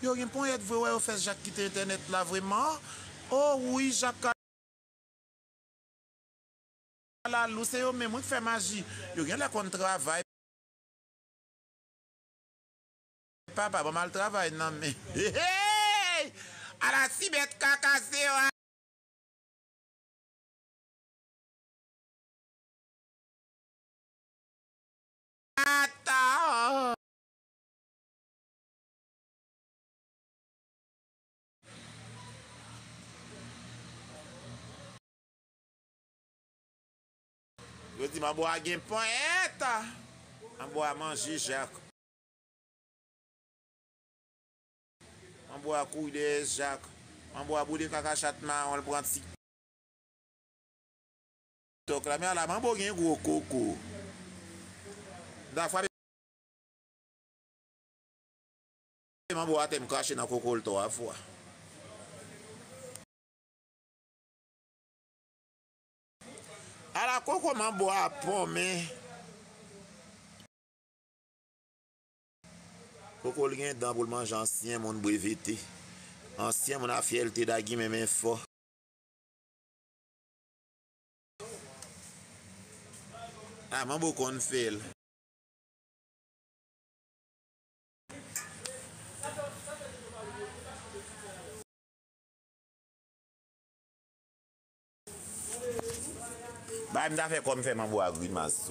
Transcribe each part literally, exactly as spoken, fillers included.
Yo gen ponyèt vre, wè yo fè Jak kite entènèt la vrèman. Oh wi, Jak Kalalou, se yo menm wi k fè maji. Yo genlè konn travay. Papa, ban m al travay nan men. Hey! Ala ti bèt kaka se yo. Ata. Yo di manbo a gen ponyèt. Manbo a manje Jak. Manbo a kouri dèyè Jak. Manbo a boule kaka chat mawon, l pran TikTok la. Men ala manbo gen gwo koko. M ta frape manbo atè, m krache nan koko l twa fwa. Ala koko manbo a ponmen. Koko l gen dan pou l manje ansyen moun brevete. Ansyen moun a fyèlte da gimen men fò. A manbo konn fè l. Bay m ta fè kòm fè manbo a grimas.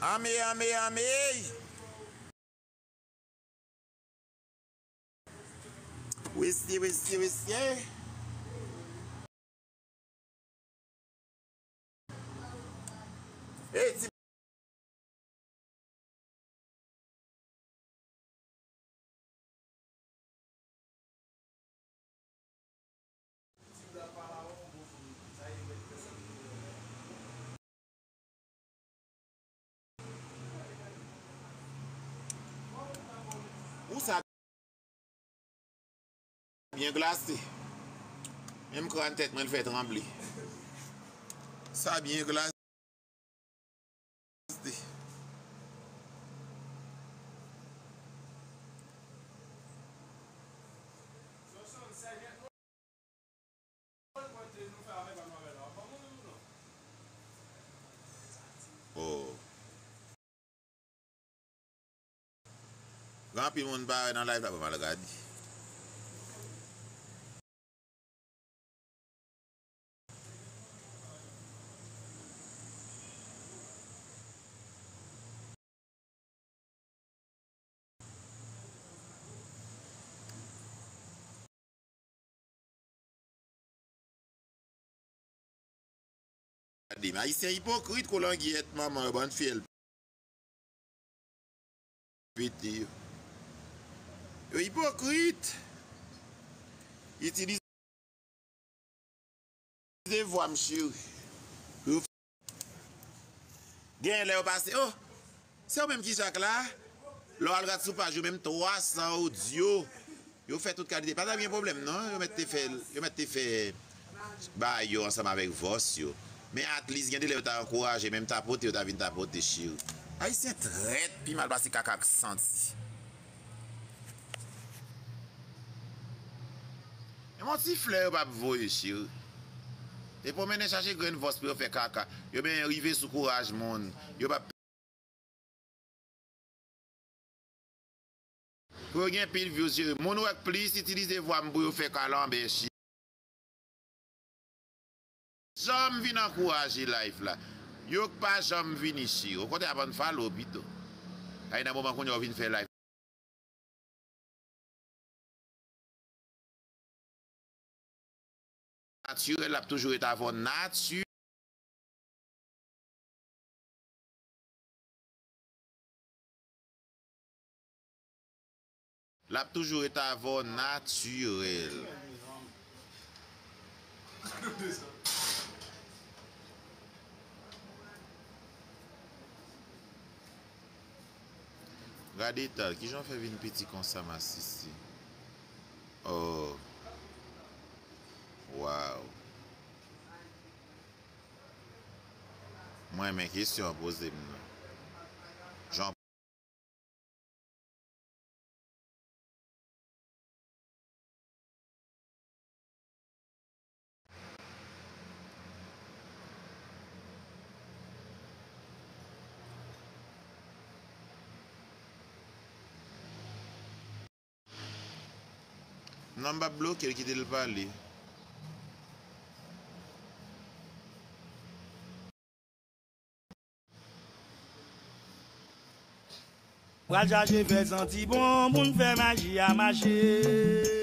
Ame, ame, ame! Wisye, wisye, wisye! Ey, ti Ou sa byen glase. Menm kràn tèt mwen l fè tranble. Sa byen glase. Oh. Gen anpil moun pa wè nan live la, ban m al gade. Gade, Ayisyen ipokrit, kolangyèt manman yo, bann fyèl pete yo. Yo ipokrit. Itilize vwa m, cheri. Yo gen lè yo pase, oh, se ou menm ki Jak la? Lè w al gad sou paj yo, menm twa san odyo, yo fè tout kalite. Pa t ap gen pwoblèm, non. Yo mèt te fè, yo mèt te fè ba yo ansanm avèk vòs yo. Men at least, gen de lè yo ta ankouraje, menm tapote, yo ta vin tapote, cheri. Ayisyen trèt, pi mal pase kaka k santi. Menm yon ti flè yo p ap voye, cheri. E pwomennen chache grenn vòs pou yo fè kaka. Yo benyen rive sou kouraj moun. Yo p ap Pou yo gen pil views, cheri. Moun ou wè k plis itilize vwa m pou yo fè kalanbè, cheri. Janm vin ankouraje live la. Yo k pa janm vini, cheri. Okontrè, aprann follow pito. Ay, nan moman kounye a w vin fè live. Natirèl, l ap toujou ret avè w nati-, l ap toujou ret avè w natirèl. Gade eta l, kijan w fè vin piti konsa, masisi? Oh. Wow. Mwen renmen kesyon w poze m nan. Jan Non, m p ap bloke l, kite l pale. Pral chache fè santi bon, moun fè maji a mache.